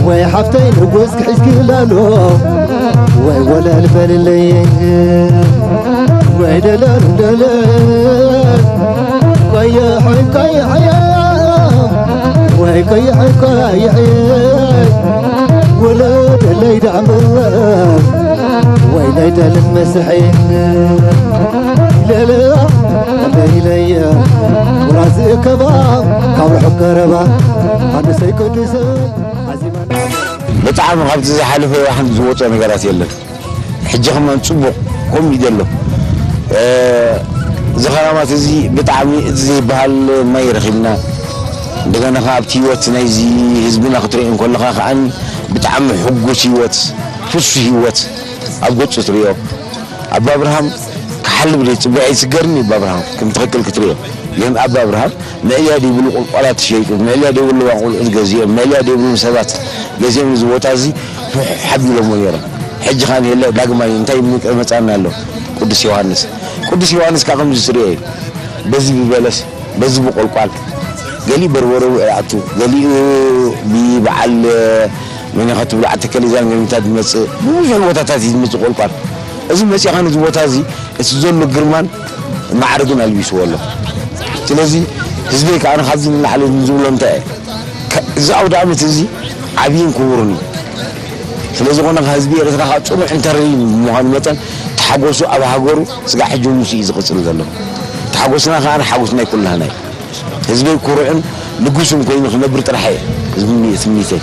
ወይ ሓፍተይ ንጉስ ክሒዝኪ ላሎ ወይ ወለል በልለይ ወይ ደለል ደለል ቀይሕን ቀይሕያ ወይ ቀይሕን ቀይሕያ ወለደለይ ዳዕምር ወይ ናይ ደልን መስሐይ ለለ ለይለየ ወራዚ እከባ ካብ ርሑቅ ቀረባ ኣነሰይ ቅዱስ ኣዚማ ብጣዕሚ ካብቲ ዝሓለፈ ሓንቲ ዝወፀ ነገራት የለን። ሕጂ ከማን ፅቡቕ ኮም እዩ ዘሎ። እዚ ኸራማት እዚ ብጣዕሚ እቲ ዘይበሃል ማይ ረኺብና። እንደገና ከኣ ኣብቲ ህይወት ናይዚ ህዝብና ክትሪኦ እንከለኻ ከኣ ብጣዕሚ ሕጉስ ህይወት፣ ፍሱህ ህይወት ኣብ ገፁ ትሪኦ። ኣባ ኣብርሃም ክሓልብ ደይ ፅቡቕ ኣይስገርን እዩ። ኣባ ኣብርሃም ከም ትኽክል ክትሪኦ ግን ኣባ ኣብርሃም ምዕልያ ደይብሉ ቁልቋላት ሸይጡ፣ ምዕልያ ደይብሉ ቆልዑት ገዚኦም፣ ምዕልያ ደይብሉ ሰባት ገዚኦም እዚ ቦታ እዚ ፉሕ ሓቢሎሞ ነይሮም። ሕጂ ኸኣ ንየለ ዳግማይ እንታይ ምንቅር መጻና ኣሎ? ቅዱስ ዮሃንስ። ቅዱስ ዮሃንስ ከኣ ከምዚ ትሪኦ እዩ። በዚ ብበለስ፣ በዚ ብቆልቋል፣ ገሊኡ በርበረ ውዒ ኣቱ፣ ገሊኡ ብበዓል መን ኢኻ ትብሎ ዓዲ ከሊዛን ገሚታት ዝመጽእ፣ ብብዙሕ ቦታታት እዩ ዝመጽእ ቆልቋል። እዚ መጺኻ ነዚ ቦታ እዚ እቲ ዘሎ ግርማን ማዕርግን ኣልቢስዎ ኣሎ። ስለዚ ህዝበይ ከኣ ካብዚ ንላዕሊ ንዝብሎ እንታይ እየ? ከ-፣ እዚ ኣውደ ዓመት እዚ ዓብይን ክቡርን እዩ። ስለ ዝኾነ ከኣ ህዝቢ ኤርትራ ከኣ ጽኑዕ እንተርኢ ምዃኑ መጠን ተሓጎሱ ኣብ ሃገሩ ስጋዕ ሕጂ ምስ እዩ ዝቕጽል ዘሎ። ተሓጎስና ከኣ ሓጎስ ናይ ኩላህና እዩ። ህዝበይ ኩሩዕን ልጉስን ኮይኑ ክነብር ጥራሕ እየ ዝምኒ-፣ ትምኒተይ።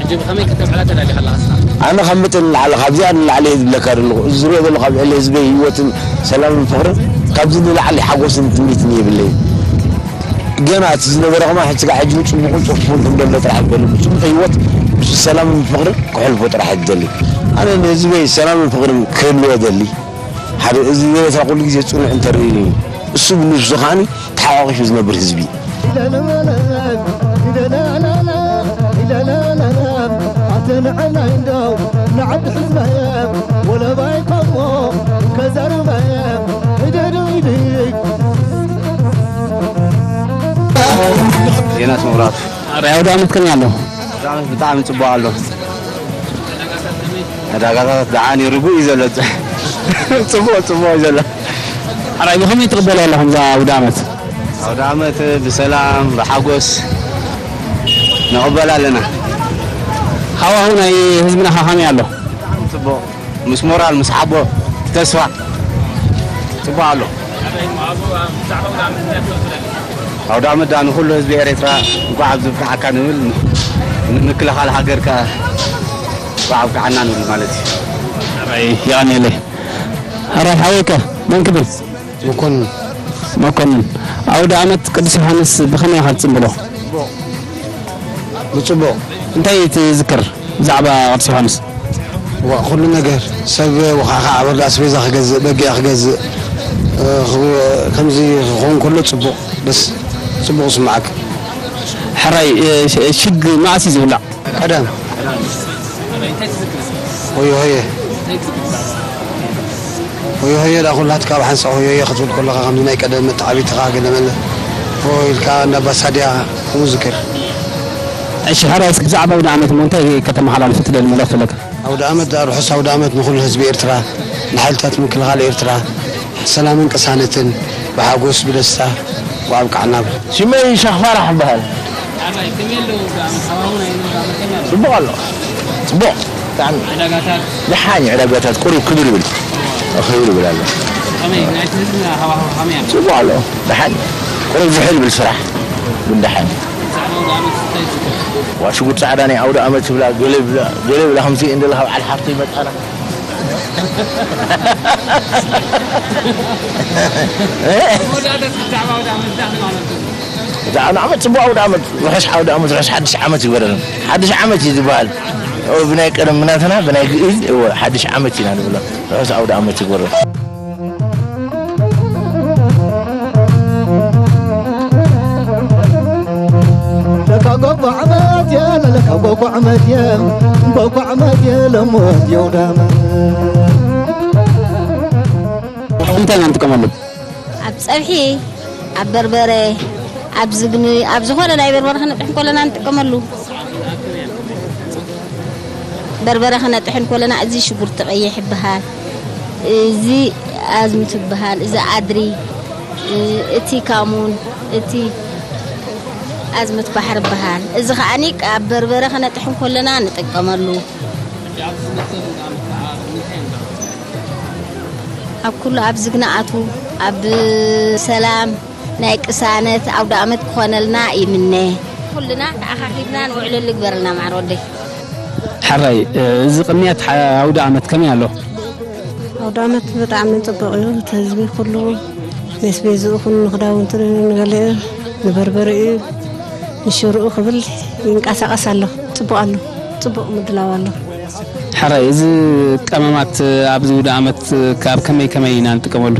ሕጂ ብኸመይ ከተብዕላ ተዳሊኻ ኣለኻ ንስኻ? ኣነ ካብ መጠን ንላዕሊ፣ ካብዚኣ ንላዕሊ እየ ዝብለካ ዘለኹ። እዚ ዝሪኦ ዘለኹ ኣብ ልዕሊ ህዝበይ ህይወትን ሰላምን ፍቕርን ካብዚ ንላዕሊ ሓጎስን ትምኒትን የብለይን። ገና እቲ ዝነበረ ከማን ሕጂ ስጋዕ ሕጂ ጽቡቕን ጽፉፍን ከም ዘሎ ጥራሕ ይደሊ። ብጽቡቕ ህይወት፣ ብሰላምን ፍቕርን ክሕልፎ ጥራሕ እየ ዝደሊ። ኣነ ንህዝበይ ሰላምን ፍቕርን ክህልዎ እደሊ። ሓደ እዚ ኤርትራ ኩሉ ግዜ ጽኑዕ እንተርኢ እሱ ብንሱ ከኣኒ ተሓቋቒፉ ዝነብር ህዝቢ። ዮናስ መብራቱ። ኧረ፣ ኣውደ ዓመት ከመይ ኣሎ? ብጣዕሚ፣ ብጣዕሚ ጽቡቕ ኣሎ። ዕዳጋታት ደሓን እዩ፣ ርጉእ እዩ ዘሎ። ጽቡቕ፣ ጽቡቕ እዩ ዘሎ። ሕራይ ብኸመይ ትቕበልዎ ኣለኹም እዛ ኣውደ ዓመት? ኣውደ ዓመት ብሰላም ብሓጎስ ንቕበል ኣለና። ሃዋሁ ናይ ህዝብና ከ ከመይ ኣሎ? ጽቡቕ፣ ምስ ሞራል፣ ምስ ሓቦ፣ ተስፋ ጽቡቕ ኣሎ። ኣውደ ዓመት ደኣ ንኹሉ ህዝቢ ኤርትራ እንኳዕ ኣብዚ ኣብቅዓካ ንብል፣ ንምክልኻል ሃገር ከኣ እንኳዕ ኣብቅዓና ንብል ማለት እዩ። ሕራይ የቐንየለይ። ሕራይ ሓወይከ መን ክብል? መኮንን። መኮንን። ኣውደ ዓመት ቅዱስ ዮሃንስ ብኸመይ ኢኻ ትጽንብሎ? ብጽቡቕ። እንታይ ትዝክር ብዛዕባ ቅዱስ ዮሃንስ? ዋ፣ ኩሉ ነገር፣ ሰብ ወኻዕኻ ዓበርዳ ኣስቤዛ ክገዝእ፣ በጊዕ ክገዝእ፣ እ፣ ኽ-፣ ከምዚ ክኸውን ከሎ ጽቡቕ፣ ደስ፣ ጽቡቕ ይስምዓካ። ሕራይ፣ እ፣ ሽ-፣ ሽግ መዓስ እዩ ዝብላዕ? ቀደም። ሆየ ሆየ። ሆየ ሆየ ደኣ ኩላትካ ኣብ ሓንሳእ ሆየ ሆየ ክትብል ከለኻ ከምዚ ናይ ቀደም መተዓቢትኻ ገለ መለ ሆ ኢልካ እንዳ ኣባሳድያ ከምኡ ዝዝክር። እሺ፣ ሕራይ እስኪ ብዛዕባ ኣውደ ዓመት እሞ እንታይ ከተመሓላልፎ ትደሊ መልእኽቲ ኣለካ? ኣውደ ዓመት ደኣ ርሑስ ኣውደ ዓመት ንኹሉ ህዝቢ ኤርትራ፣ ንሓይልታት ምክልኻል ኤርትራ፣ ሰላምን ቅሳነትን ብሓጎስ ብደስታ ወኣብቅዓና። ሽመይ ሸኽ ፋራሕ እበሃል። ኣባይ ከመይ ኣለዉ? ኣውደ ዓመት ሃዋሁ ናይ ኣውደ ዓመት ከመይ ኣሎ? ጽቡቕ ኣሎ። ጽቡቕ። ብጣዕሚ። ዕዳጋታት? ደሓን እዩ። ዕዳጋታት ቁሩብ ክብር ይብል። ክብር ይብል ኣሎ። ከመይ ናይቲ ህዝብና ሃዋሁ ከመይ ኣሎ? ጽቡቕ ኣሎ። ደሓን እዩ። ቁሩብ ዝሕል ይብል ስራሕ። ግን ደሓን እዩ። ብዛዕባ ኣውደ ዓመት እንታይ ትዝክር? ዋ ሽጉጥ ጻዕዳ ናይ ኣውደ ዓመት ትብላ፣ ገለ ብላ፣ ገለ ብላ ከምቲ እንደለ ካብ ዓል ሓፍተይ መጻና። ኣውደ ዓመት ብዛዕባ ኣውደ ዓመት እንታይ ትብላ? ብዛዕባ ኣውደ ዓመት፣ ጽቡቕ ኣውደ ዓመት፣ ርሑስ ኣውደ ዓመት፣ ርሑስ ሓድሽ ዓመት ይግበረልና። ሓድሽ ዓመት እዩ ዝበሃል። ብናይ ቀደም ናትና ብናይ ግእዝ እወ ሓድሽ ዓመት ኢና ንብሎ። ርሑስ ኣውደ ዓመት ይግበረልኩም። ለካ ጎጎ ዓመት እየ ለካ ጎጎ ዓመት እየ ጎጎ ዓመት እየ ለሞት የውዳመ እንታይ ኢና ንጥቀመሉ? ኣብ ፀብሒ፣ ኣብ በርበረ፣ ኣብ ዝግኒ፣ ኣብ ዝኾነ ናይ በርበረ ክነጥሕ እንከለና ንጥቀመሉ። በርበረ ክነጥሕ እንከለና እዚ ሽጉርቲ ቀይሕ ይበሃል፣ እዚ ኣዝምት ይበሃል፣ እዚ ኣድሪ፣ እቲ ካሙን፣ እቲ ኣዝምት ባሕሪ ይበሃል። እዚ ከዓኒ ኣብ በርበረ ክነጥሕ እንከለና ንጥቀመሉ። ኣብ ኩሉ ኣብ ዝግና ኣትዉ ኣብ ሰላም ናይ ቅሳነት ኣውደ ኣመት ክኾነልና ይምነ። ኩልና ተኣኻኺብና ንውዕለሉ ይግበረልና ማዕረ ወደይ። ሕራይ እዚ ቅንያት ኣውደ ኣመት ከመይ ኣሎ? ኣውደ ኣመት ብጣዕሚ ፅቡቕ እዩ። እቲ ህዝቢ ኩሉ ሜስ ቤዝኡ ኩሉ ንክዳውንቲ ንገሊኡ ንበርበርኡ ንሽርኡ ክብል ይንቀሳቐስ ኣሎ። ፅቡቕ ኣሎ። ፅቡቕ ምድላው ኣሎ። ሕራይ እዚ ቀመማት ኣብዚ ውደ ኣመት ካብ ከመይ ከመይ ኢና ንጥቀመሉ?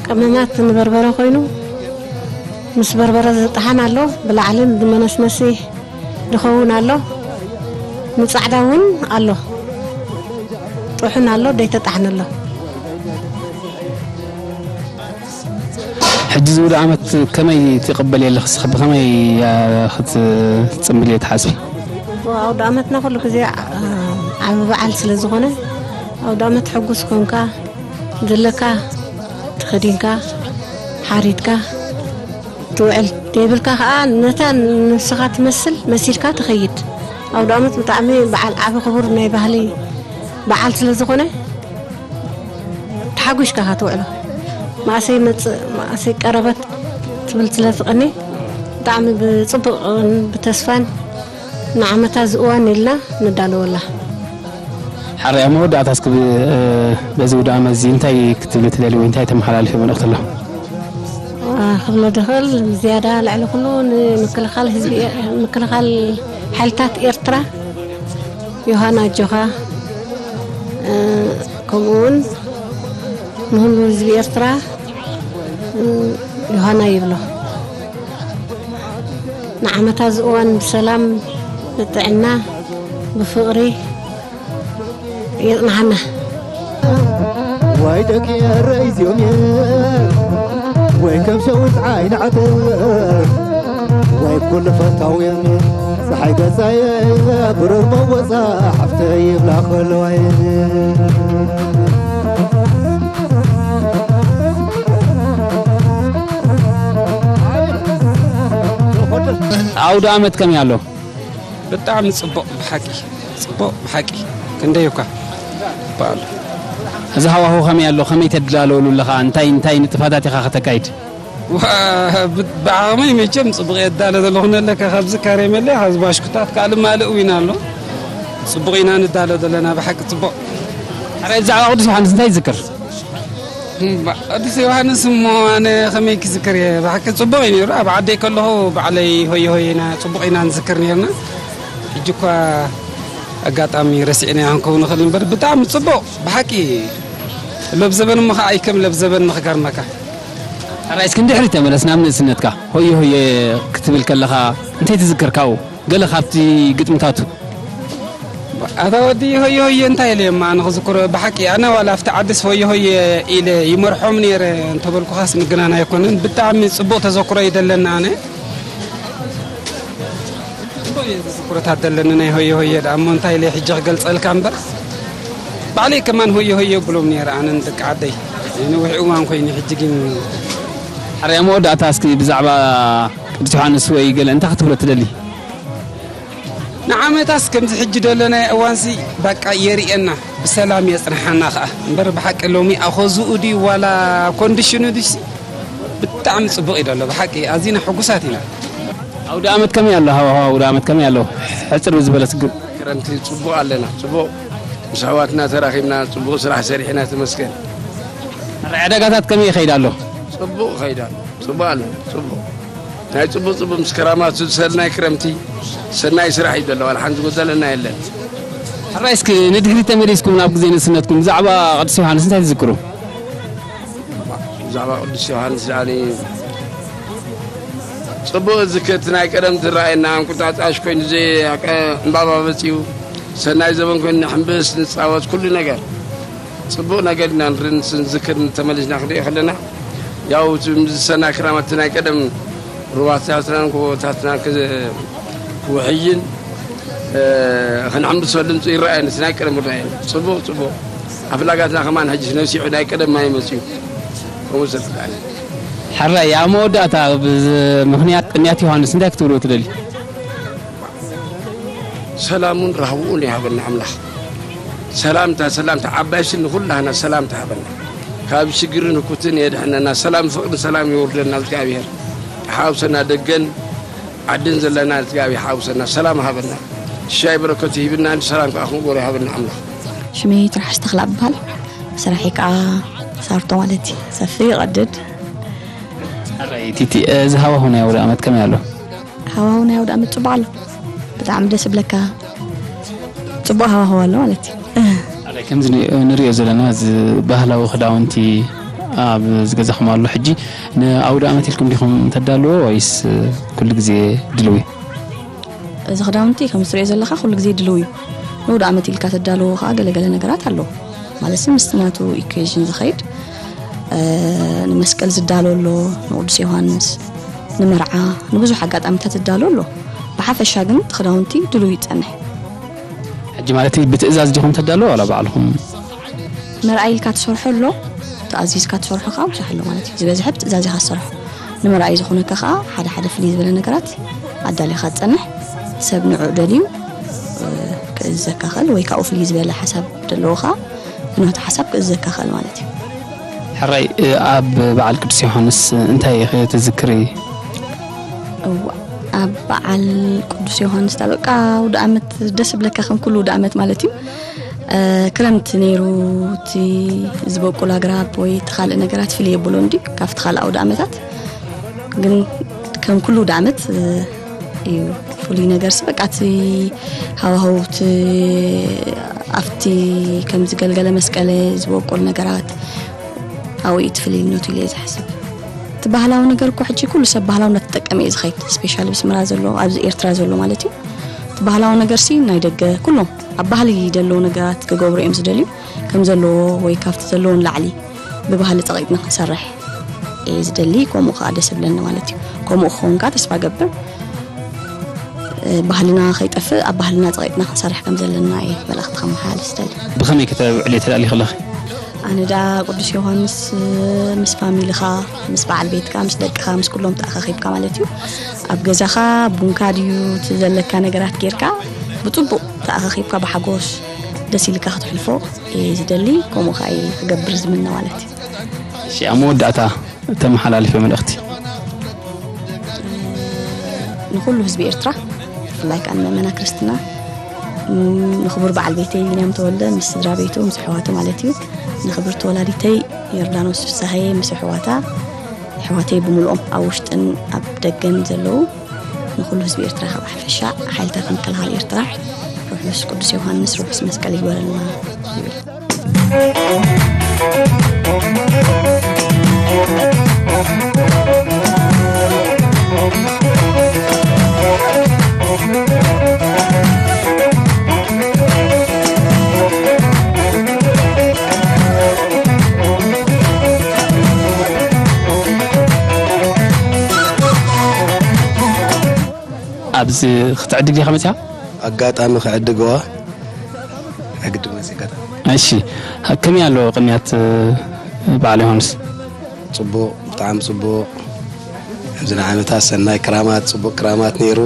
ቀመማት ንበርበረ ኮይኑ ምስ በርበረ ዝጠሓን ኣሎ፣ ብላዕልን ብመነስነሲ ዝኸውን ኣሎ፣ ንጻዕዳ እውን ኣሎ፣ ጥሑን ኣሎ፣ ደይተጣሕነ ኣሎ። ሕጂ ዝውደ ዓመት ከመይ ትቕበል የለኽስ ብኸመይ ክትጽምብል እየ ትሓስቢ? ኣውደ ዓመትና ኩሉ ግዜ ዓቢ በዓል ስለ ዝኾነ ኣውደ ዓመት ሕጉስ ኮንካ ዘለካ ተኸዲንካ ሓሪድካ ትውዕል፣ ዘይብልካ ከኣ ነታ ንስኻ ትመስል መሲልካ ትኸይድ። ኣውደ ዓመት ብጣዕሚ በዓል ዓቢ ክቡር ናይ ባህሊ በዓል ስለ ዝኾነ ተሓጒስካ ኢኻ ትውዕሎ። መኣሰይ ይመጽእ መኣሰይ ቀረበት ትብል ስለ ትቐኒ ብጣዕሚ ብጽቡቕን ብተስፋን ንዓመታ ዝእዋን ኢልና ንዳለወላ። ሓራይ ኣብ መወዳእታ እስኪ በዚ ውድኣ መዚ እንታይ ክትብሊ ትደሊ ወይ እንታይ ተመሓላልፊ መልእኽቲ ኣሎ? ክብሎ ድኽእል ዝያዳ ልዕሊ ኩሉ ንምክልኻል ህዝቢ ምክልኻል ሓይልታት ኤርትራ ዮሃና ኣጆኻ ከምኡ እውን ንህሉ ህዝቢ ኤርትራ ዮሃና ይብሎ። ንዓመታ ዝእዋን ብሰላም ብጥዕና ብፍቕሪ የጽንሓና። ዋይ ደቂ ረኢዝዮም ወይ ከም ሸውት ዓይኒ ዓተር ወይ ኩሉ ፈታውዮም ፀሓይ ገፃየ ብሩር መወፃ ሓፍተ ይብላ ከለዋየ ኣውደ ኣመት ከመይ ኣሎ? ብጣዕሚ ፅቡቕ ብሓቂ ፅቡቕ ብሓቂ ክንደይ እኳ ይበኣሉ። እዚ ሃዋሁ ከመይ ኣሎ? ከመይ ተድላለሉ ኣለኻ? እንታይ እንታይ ንጥፋታት ኢኻ ከተካይድ? ብዓቕመይ መቸም ፅቡቕ የዳለ ዘለኹ ነለካ ካብዚ ካሬመለ ካብዚ ባሽኩታት ካልእ ማልእ ዊና ኣሎ ፅቡቕ ኢና ንዳሎ ዘለና ብሓቂ ፅቡቕ። ሕራይ ብዛዕባ ቅዱስ ዮሃንስ እንታይ ይዝክር? ቅዱስ ዮሃንስ እሞ ኣነ ከመይ ክዝክር እየ ብሓቂ ፅቡቕ እዩ ነይሩ ኣብ ዓደይ ከለኹ ባዕለይ ሆየ ሆየ ኢና ፅቡቕ ኢና ንዝክር ነርና ሕጂ እኳ ኣጋጣሚ ረሲዕና ክንከውን ንኽእል እምበር ብጣዕሚ ፅቡቕ ብሓቂ ለብዘበን እሞ ከዓ ኣይከም ለብዘበን ንኽገርመካ ሕራይ እስኪ ንድሕሪት ተመለስ ናብ ንእስነትካ ሆየ ሆየ ክትብል ከለኻ እንታይ ትዝክር ካብኡ ገለ ካብቲ ግጥምታቱ ኣታ ወዲ ሆየ ሆየ እንታይ ኢለ እማ ንኽዝክሮ ብሓቂ ኣነ ዋላ ኣብቲ ዓድስ ሆየ ሆየ ኢለ ይመርሖም ነይረ እንተበልኩኻስ ምግናን ኣይኮነን ብጣዕሚ ፅቡቕ ተዘክሮ እዩ ደለና ኣነ ፅቡቕ እዩ ዝዝክሮታት ደለኒ ናይ ሆየ ሆየ ደኣ እሞ እንታይ ኢለ ሕጂ ክገልፀልካ እምበር ባዕለይ ከማን ሆየ ሆየ ብሎም ነይረ ኣነን ደቂ ዓደይ ናይ ነዊሕ እዋን ኮይኑ ሕጂ ግን ሕራይ ኣብ መወዳእታ እስኪ ብዛዕባ ቅዱስ ዮሃንስ ወይ ገለ እንታይ ክትብሎ ትደሊ ንዓመታስ ከምዚ ሕጂ ደለናዮ እዋንሲ በቃ የርእየና ብሰላም የፅንሓና ከዓ እምበር ብሓቂ ሎሚ ኣኾዝኡ ድዩ ዋላ ኮንዲሽኑ ድዩሲ ብጣዕሚ ፅቡቕ እዩ ደሎ ብሓቂ ኣዚና ሕጉሳት ኢና ኣውደ ኣመት ከመይ ኣሎ ሃዋሃው ኣውደ ኣመት ከመይ ኣሎ ሕፅር ብዝበለ ስግር ክረምቲ ፅቡቕ ኣለና ፅቡቕ ምስ ኣሕዋትና ተራኺብና ፅቡቕ ስራሕ ሰሪሕና ተመስገን ዕዳጋታት ከመይ ይኸይድ ኣሎ ፅቡቕ ይኸይድ ኣሎ ፅቡቕ ኣለና ፅቡቕ ናይ ፅቡቅ ፅቡቅ ምስ ከራማቱ ሰናይ ክረምቲ ሰናይ ስራሕ እዩ ዘሎ ዋላ ሓንቲ ዝጎደለና የለን ሕራይ እስኪ ንድሕሪት ተመሊስኩም ናብ ግዜ ንእስነትኩም ብዛዕባ ቅዱስ ዮሃንስ እንታይ ትዝክሩ? ብዛዕባ ቅዱስ ዮሃንስ ዳኒ ጽቡቕ ዝክር እቲ ናይ ቀደም ዝረኣየና እንቁጣጣሽ ኮይኑ ዘይ ዕምባባ መጺኡ ሰናይ ዘበን ኮይኑ ንሕንብስ ንጻወት ኩሉ ነገር ጽቡቕ ነገር ኢና ንርን ስንዝክር ተመሊስና ክንሪኦ ከለና ያው እቲ ምስ ዝሰና ክራማት ናይ ቀደም ሩባታትናን ጎቦታትናን ክውሕይን ክንሕምብሰሉ ምፅኡ ይረኣየኒ እቲ ናይ ቀደም ይረኣየኒ ፅቡቕ ፅቡቕ ኣፍላጋትና ከማን ሕጂ ነሲሑ ናይ ቀደም ማይ መፅኡ ከምኡ ዘፍቃኒ ሕራይ ኣብ መወዳእታ ምክንያት ቅንያት ዮሃንስ እንታይ ክትብልዎ ትደሊ? ሰላሙን ራህውኡን ይሃበና ኣምላኽ። ሰላምታ ሰላምታ ዓባይ ስኒ ኩላህና ሰላምታ ሃበና። ካብ ሽግርን ህኩትን የድሕነና። ሰላም ፍቕርን ሰላም የውርደና እግዚኣብሔር። ሓውሰና ደገን ዓድን ዘለና እግዚኣብሔር ሓውሰና ሰላም ሃበና። ሽሻይ በረከቱ ሂብና እንዲ ሰላም ከዓ ክንጎሮ ይሃበና ኣምላኽ። ሽመይ ትርሓስ ተኽላ እበሃል። ስራሐይ ከዓ ሳርቶ ማለት እዩ። ሰፊ ይቐድድ። ቲቲ እዚ ሃዋሁ ናይ ኣውደ ዓመት ከመይ ኣሎ? ሃዋሁ ናይ ኣውደ ዓመት ፅቡቅ ኣሎ። ብጣዕሚ ደስ ይብለካ። ፅቡቅ ሃዋሁ ኣሎ ማለት እዩ። ኣረ ከምዚ ን- ንሪኦ ዘለና እዚ ባህላዊ ክዳውንቲ ኣብ ዝገዛኹም ኣሎ ሕጂ ንኣውደ ዓመት ኢልኩም ዲኹም ተዳልዎ ወይስ ኩሉ ግዜ ድልው እዩ? እዚ ክዳውንቲ ከም ትሪኦ ዘለካ ኩሉ ግዜ ድልው እዩ። ንውደ ዓመት ኢልካ ተዳልዎ ከዓ ገለገለ ነገራት ኣለዎ። ማለት ምስቲ ናቱ ኢኩዌሽን ዝኸይድ ንመስቀል ዝዳሎ ኣሎ፣ ንቅዱስ ዮሃንስ፣ ንመርዓ፣ ንብዙሕ ኣጋጣሚታት ዝዳሎ ኣሎ። ብሓፈሻ ግን እቲ ክዳውንቲ ድሉው ይጸንሕ። ሕጂ ማለት ብትእዛዝ ዲኹም ተዳልዎ ዋላ ባዕልኹም? መርኣይ ኢልካ ትሰርሖ ኣሎ፣ ተኣዚዝካ ትሰርሖ ከዓ ብዙሕ ኣሎ ማለት እዩ። ዝበዝሐ ብትእዛዝ ኢኻ ትሰርሖ። ንመርኣይ ዝኾነካ ከዓ ሓደ ሓደ ፍልይ ዝበለ ነገራት ኣዳሊኻ ትጸንሕ። ሰብ ንዑ ደልዩ ክእዝዘካ ኽእል ወይ ካብኡ ፍልይ ዝበለ ሓሳብ ዘለዎ ከዓ ብናቱ ሓሳብ ክእዝዘካ ኽእል ማለት እዩ። ሕራይ ኣብ በዓል ቅዱስ ዮሃንስ እንታይ ኢኺ ትዝክሪ? እዋ ኣብ በዓል ቅዱስ ዮሃንስ ታ በቃ ውደ ዓመት ደስ ብለካ ከም ኩሉ ውደ ዓመት ማለት እዩ። ክረምቲ ነይሩ እቲ ዝበቁል ኣግራብ ወይ እቲ ካልእ ነገራት ፍልይ የብሎ እንዲ ካብቲ ካልእ ኣውደ ዓመታት ግን ከም ኩሉ ውደ ዓመት እዩ ፍሉይ ነገር ሲ በቃ እቲ ሃዋህው እቲ ኣብቲ ከምዚ ገልገለ መስቀለ ዝበቁል ነገራት ኣብኡ እዩ እቲ ፍልይነቱ ኢለ እየ ዝሓስብ። እቲ ባህላዊ ነገር እኮ ሕጂ ኩሉ ሰብ ባህላዊ እናተጠቀመ እዩ ዝኸይድ። ስፔሻሊ ብስምራ ዘሎ ኣብዚ ኤርትራ ዘሎ ማለት እዩ። እቲ ባህላዊ ነገር ሲ ናይ ደገ ኩሎም ኣብ ባህሊ ዘለዉ ነገራት ክገብሩ እዮም ዝደልዩ ከም ዘለዎ ወይ ካብቲ ዘለዎ ንላዕሊ ብባህሊ ጸቒጥና ክንሰርሕ እየ ዝደሊ። ከምኡ ከዓ ደስ ይብለኒ ማለት እዩ። ከምኡ ክኸውን ከዓ ተስፋ ገብር። ባህልና ከይጠፍእ ኣብ ባህልና ጸቒጥና ክንሰርሕ ከም ዘለና እየ መልእኽቲ ከመሓላልፍ ዝደሊ። ብኸመይ ከተብዕልዮ ተዳሊኺ ኣለኺ? ኣነ ደኣ ቅዱስ ዮሃንስ ምስ ፋሚልኻ ምስ በዓል ቤትካ ምስ ደቅኻ ምስ ኩሎም ተኣኻኺብካ ማለት እዩ ኣብ ገዛኻ ቡንካ ድዩ እቲ ዘለካ ነገራት ጌርካ ብፅቡቕ ተኣኻኺብካ ብሓጎስ ደስ ኢልካ ክትሕልፎ እየ ዝደሊ። ከምኡ ከዓ እየ ክገብር ዝምነ ማለት እዩ። እሺ ኣብ መወዳእታ ተመሓላልፍዮ መልእኽቲ? ንኹሉ ህዝቢ ኤርትራ ብፍላይ ከዓ ንምእመና ክርስትና ንኽቡር በዓል ቤተይ ቢንያም ተወልደ ምስ ስድራ ቤቱ ምስ ኣሕዋቱ ማለት እዩ ንኽብርቲ ወላዲተይ ዮርዳኖስ ፍሳሃየ ምስ ኣሕዋታ ኣሕዋተይ ብምልኦም ኣብ ውሽጥን ኣብ ደገን ዘለዉ ንኹሉ ህዝቢ ኤርትራ ካብ ሓፈሻ ሓይልታት ምክልኻል ኤርትራ ርሑስ ቅዱስ ዮሃንስ ርሑስ መስቀል ይግበረልና ይብል። ኣብዚ ክትዕድግ ዲኻ መጺኻ? ኣጋጣሚ ክዕድግዋ ዕግዲ መጺእ ኣጋጣሚ። እሺ ከመይ ኣሎ ቅንያት በዓል ዮሃንስ? ጽቡቕ ብጣዕሚ ጽቡቕ። ኣብዚ ንዓመታ ሰናይ ክራማት ጽቡቕ ክራማት ነይሩ።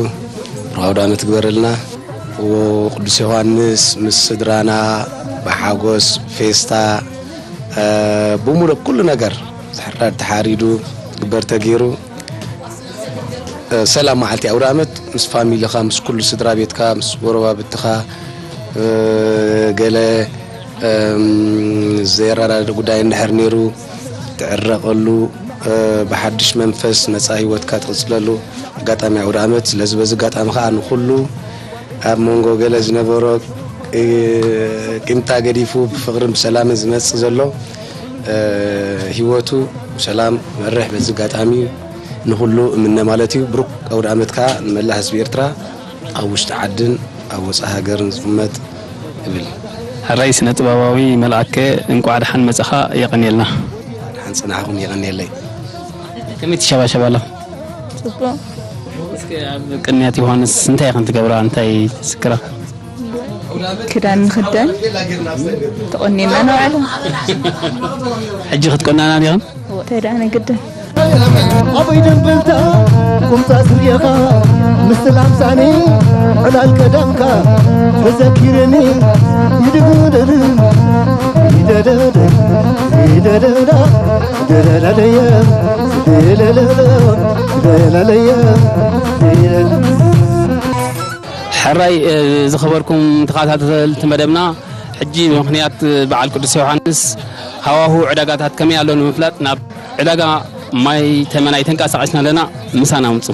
ርሑስ ኣውደ ዓመት ይግበረልና። ቅዱስ ዮሃንስ ምስ ስድራና ብሓጎስ ፌስታ ብሙሉእ ኩሉ ነገር ዝሕራድ ተሓሪዱ ዝግበር ተገይሩ ሰላም መዓልቲ ኣውደ ኣመት ምስ ፋሚሊኻ ምስ ኩሉ ስድራ ቤትካ ምስ ጎረባብትኻ ገለ ዘየረዳድእ ጉዳይ እንድሕር ነይሩ ትዕረቐሉ ብሓድሽ መንፈስ መፃኢ ህይወትካ ትቕፅለሉ ኣጋጣሚ ኣውደ ኣመት። ስለዚ በዚ ኣጋጣሚ ከዓ ንኩሉ ኣብ መንጎ ገለ ዝነበሮ እ፣ ቂምታ ገዲፉ ብፍቕርን ብሰላምን ዝመጽእ ዘሎ፣ እ፣ ህይወቱ ሰላም መርሕ በዚ ኣጋጣሚ ንኹሉ እምነ ማለት እዩ። ብሩክ ኣውደ ዓመትካ ንመላእ ህዝቢ ኤርትራ ኣብ ውሽጢ ዓድን ኣብ ወጻኢ ሃገርን ዝቕመጥ እብል። ሕራይ ስነ ጥበባዊ መልኣከ፣ እንቋዕ ደሓን መጻኻ፣ የቐንየልና። ደሓን ጽናሕኹም፣ የቐንየለይ። ከመይ ትሸባሸባ ኣለኻ? ጽቡቕ። እስከ ኣብ ቅንያት ዮሃንስ እንታይ ኢኽን ትገብራ? እንታይ ትዝክራ? ክዳን ንኽደን ተቖኒና ንውዕል። ሕጂ ክትቆናና ዲኽን? እንታይ ደኣ ንግደን? ኣበይ ደንበልታ ቁምጻ ስርየኻ ምስ ላምሳኒ ዕላል ቀዳምካ ተዘኪርኒ ይድግደድ ይደደደ ይደደዳ ደለለለየ ደለለለ ደለለየ ደለለ ሕራይ፣ እ፣ ዝኸበርኩም ተኸታተልቲ መደብና፣ ሕጂ ብምኽንያት በዓል ቅዱስ ዮሃንስ ሃዋሁ ዕዳጋታት ከመይ ኣሎ ንምፍላጥ ናብ ዕዳጋ ማይ ተመናይ ተንቀሳቒስና ኣለና። ምሳና ምጹ።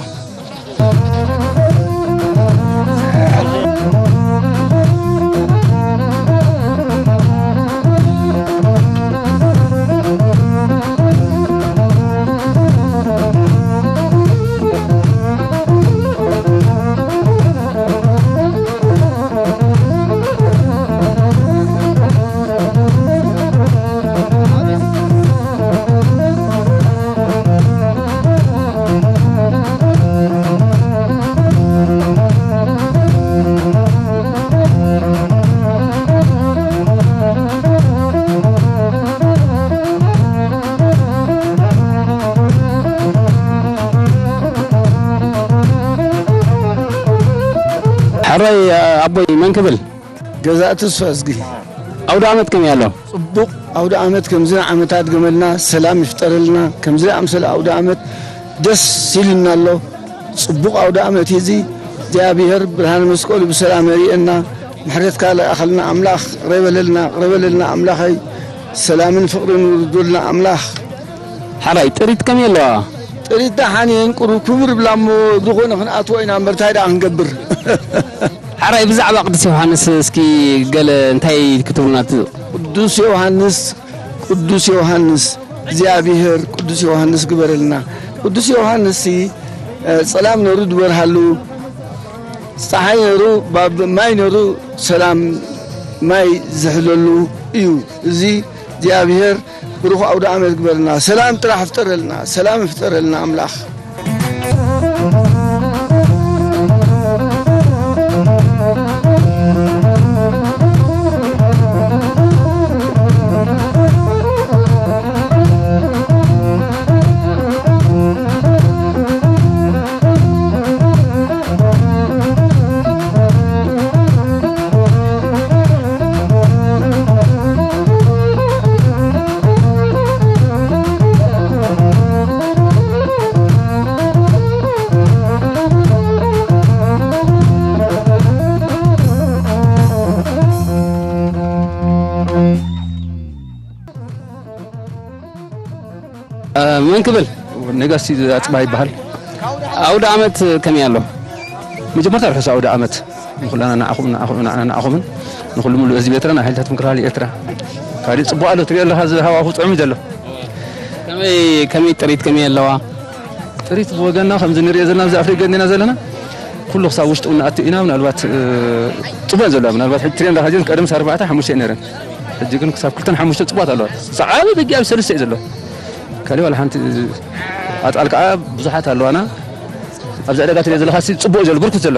ሕራይ ኣቦይ መን ክብል? ገዛእቲ ተስፋዝጊ። ኣውደ ዓመት ከመይ ኣሎ? ጽቡቕ ኣውደ ዓመት ከምዚ ንዓመታ ድገመልና፣ ሰላም ይፍጠረልና። ከምዚ ዝኣምሰለ ኣውደ ዓመት ደስ ኢሉና ኣሎ። ጽቡቕ ኣውደ ዓመት እዩ እዚ። እግዚኣብሔር ብርሃነ መስቀሉ ብሰላም የርእየና። ምሕረትካ ለኣኸልና ኣምላኽ፣ ቅረ በለልና፣ ቅረ በለልና ኣምላኸይ። ሰላምን ፍቕርን ውርዱልና ኣምላኽ። ሕራይ ጥሪት ከመይ ኣለዋ? ጥሪት ደሓን እየን፣ ቁሩብ ክብር ብላ እሞ እግሪ ኮነ ክንኣትዎ ኢና እምበር እንታይ ደኣ ክንገብር? ሕራይ ብዛዕባ ቅዱስ ዮሃንስ እስኪ ገለ እንታይ ክትብሉና ት- ቅዱስ ዮሃንስ፣ ቅዱስ ዮሃንስ፣ እግዚኣብሔር ቅዱስ ዮሃንስ ግበረልና። ቅዱስ ዮሃንስ ሲ፣ እ፣ ጸላም ነሩ ድበርሃሉ፣ ጸሓይ ነሩ፣ ባብ ማይ ነሩ፣ ሰላም ማይ ዝሕለሉ እዩ። እዚ እግዚኣብሔር ብሩኽ ኣውደ ዓመት ግበረልና። ሰላም ጥራሕ ፍጠረልና፣ ሰላም ፍጠረልና ኣምላኽ። መን ክብል? ነጋሲ ኣጽባ ይበሃል። ኣውደ ዓመት ከመይ ኣሎ? መጀመርታ ርሑስ ኣውደ ዓመት ንኹላና ንዓኹም ንዓኹም ንዓና ንዓኹምን ንኹሉ ሙሉእ ህዝቢ ኤርትራ ንሓይልታት ምክልኻል ኤርትራ። ካሊእ ጽቡቕ ኣሎ ትሪኦ ኣለኻ እዚ ሃዋሁ ጥዑም እዩ ዘሎ። ከመይ ከመይ ጥሪት ከመይ ኣለዋ? ጥሪት ብወገንና ከምዚ ንሪኦ ዘለና ኣብዚ ኣፍሪቅ ገንዲና ዘለና ኩሉ ክሳብ ውሽጢ እውን ንኣቱ ኢና። ምናልባት ጽቡቅ ዘሎ ምናልባት ሕጂ ትሪኦ ኣለኻ ጀን ቀደም ኣርባዕተ ሓሙሽተ ነረን ሕጂ ግን ክሳብ ክልተን ሓሙሽተ ጽቡቃት ኣለዋ። ሰዓቢ በጊ ኣብ ሰለስተ እዩ ዘሎ። ካልእ ዋላ ሓንቲ ኣጣል ከዓ ብዙሓት ኣለዋና። ኣብዚ ዕዳጋ ትሪኦ ዘለኻ ሲ ጽቡቅ እዩ ዘሎ ብርኩት ዘሎ።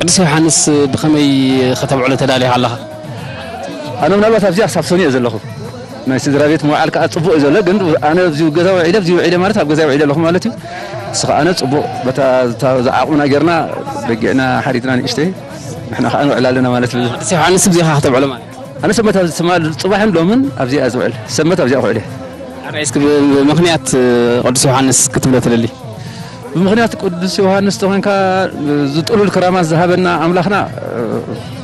ቅዱስ ዮሃንስ ብኸመይ ከተብዕሎ ተዳሊኻ ኣለኻ? ኣነ ምናልባት ኣብዚኣ ክሳብ ሰኑይ እየ ዘለኹ። ናይ ስድራ ቤት ምውዓል ከዓ ጽቡቅ እዩ ዘሎ፣ ግን ኣነ ኣብዚ ገዛ ውዒለ ኣብዚ ውዒለ ማለት ኣብ ገዛ ውዒለ ኣለኹ ማለት እዩ። ንሱ ከዓ ኣነ ጽቡቅ በታ ዝዓቕምና ጌርና በጊዕና ሓሪድና ንእሽተይ ንሕና ከዓ ንውዕል ኣለና ማለት እዩ። ቅዱስ ዮሃንስ ብዚኻ ከተብዕሎ ማለት ኣነ ሰንበት ኣብዚ ትማል ጽባሕን ሎምን ኣብዚኣ ዝውዕል ሰንበት ኣብዚኣ ክውዕል እየ። እስኪ ብምኽንያት ቅዱስ ዮሃንስ ክትብሎ ትደሊ? ብምኽንያት ቅዱስ ዮሃንስ ተኾንካ ዝጥሉል ክራማት ዝሃበና ኣምላኽና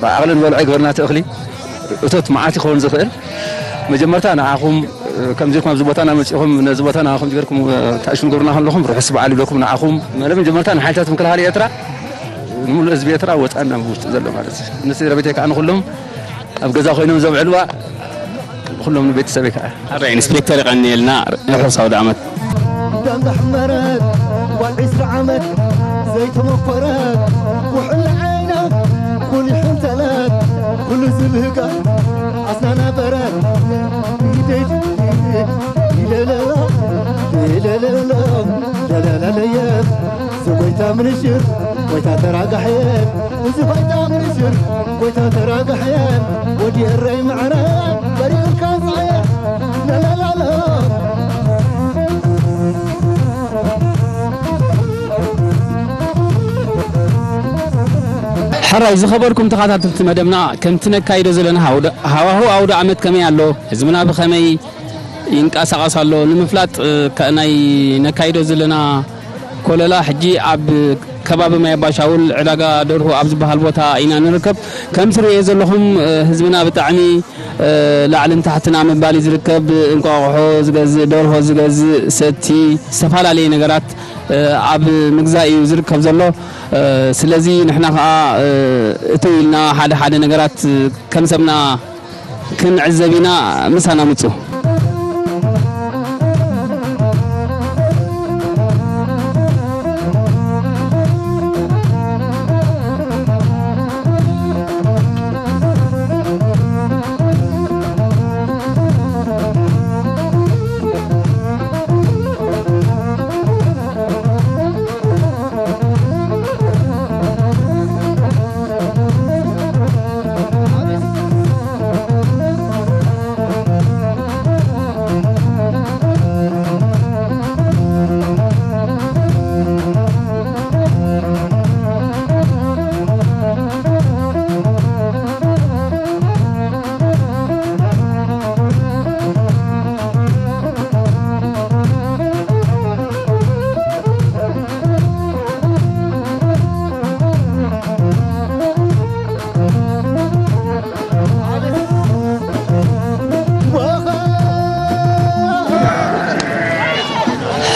ብዓቕልን በልዖ ይግበርና እቲ እኽሊ እቶት መዓት ይኸውን ዝኽእል መጀመርታ ንዓኹም ከምዚ ኢልኩም ኣብዚ ቦታና መፂኹም ነዚ ቦታና ከምዚ ገርኩም ተዕሽም ገብርና ከለኹም ርሑስ በዓል ይብለኩም ንዓኹም መለ መጀመርታ ንሓይልታት ምክልኻል ኤርትራ ንምሉእ ህዝቢ ኤርትራ፣ ወጻእን ኣብ ውሽጢ ዘሎ ማለት እዩ። ንስድራ ቤተይ ከኣ ንኹሎም ኣብ ገዛ ኮይኖም ዘብዕልዋ፣ ኩሎም ንቤተሰበይ ከኣ። ሕራይ ኢንስፔክተር፣ የቐንየልና። ርሑስ ኣውደ ዓመት። እንዳሕመረት ጓል ዕስራ ዓመት ዘይተመኮረት፣ ኩሕሊ ዓይና ኩሉ ይሕንተለት፣ ኩሉ ዝብህጋ ኣስናና በረት። ኢለለሎ፣ ኢለለሎ፣ ለለለለየ፣ ዝጎይታ ምንሽር፣ ጎይታ ተራጋሐየ፣ እዚ ጎይታ ምንሽር፣ ጎይታ ተራጋሐየ፣ ወዲ ኤረይ ማዕረ፣ በሪኡልካ ጻየ፣ ለለለሎ። ሕራይ ዝኸበርኩም ተኸታተልቲ መደብና፣ ከምቲ ነካይዶ ዘለና ሃውደ-፣ ሃዋሁ ኣውደ ዓመት ከመይ ኣሎ? ህዝብና ብኸመይ ይንቀሳቐስ ኣሎ? ንምፍላጥ፣ እ፣ ከ-፣ ናይ ነካይዶ ዘለና ኮለላ ሕጂ ኣብ ከባቢ ማይ ኣባሻውል ዕዳጋ ደርሆ ኣብ ዝበሃል ቦታ ኢና ንርከብ። ከም ትርእዮ ዘለኹም፣ እ፣ ህዝብና ብጣዕሚ፣ እ፣ ላዕልን ታሕትን ኣብ ምባል እዩ ዝርከብ። እንቋቑሖ ዝገዝእ፣ ደርሆ ዝገዝእ፣ ሰቲ፣ ዝተፈላለየ ነገራት፣ እ፣ ኣብ ምግዛእ እዩ ዝርከብ ዘሎ። እ፣ ስለዚ ንሕና ኸኣ፣ እ፣ እትው ኢልና ሓደ ሓደ ነገራት፣ እ፣ ከም ሰብና ክንዕዘብ ኢና። ምሳና ምጹ።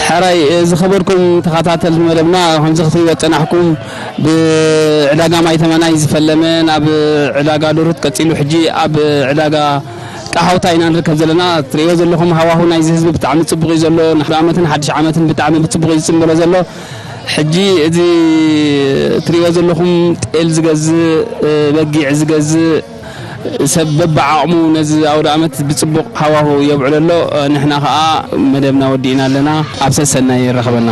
ሕራይ ዝኸበርኩም ተኸታተልቲ መደብና፣ ከምዚ ክትሪእዎ ዝጸናሕኩም፣ ብዕዳጋ ማይ ተመናይ ዝፈለመ ናብ ዕዳጋ ዱሩት ቀጺሉ፣ ሕጂ ኣብ ዕዳጋ ቃሓውታ ኢና ንርከብ ዘለና። ትርእይዎ ዘለኹም ሃዋሁ ናይዚ ህዝቢ ብጣዕሚ ጽቡቕ እዩ ዘሎ። ንሓድሽ ዓመትን ሓድሽ ዓመትን ብጣዕሚ ብጽቡቕ እዩ ዝጽንበሎ ዘሎ። ሕጂ እዚ ትርእይዎ ዘለኹም ጤል ዝገዝእ፣ በጊዕ ዝገዝእ፣ ሰብ በብዓቕሙ ነዚ ኣውደ ዓመት ብጽቡቕ ሃዋሁ የብዕሎ ኣሎ። ንሕና ኸኣ መደብና ወዲእና ኣለና። ኣብ ሰሰናይ የራኽበና።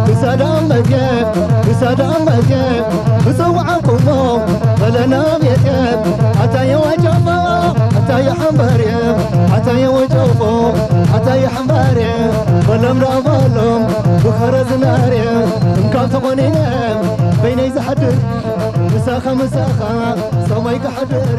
ክሳዳ መዝየ፣ ክሳዳ መዝየ፣ ክጸውዓኩሞ በለና ቤትየ። ኣታየ ወጨፎ፣ ኣታየ ሓምባርየ፣ ኣታየ ወጨፎ፣ ኣታየ ሓምባርየ፣ በሎም ደኣ በሎም ብኸረ ዝናርየ። እንካብ ተኾኒነ በይነይ ዝሓድር፣ ምሳኻ ምሳኻ ሰማይ ክሓድር።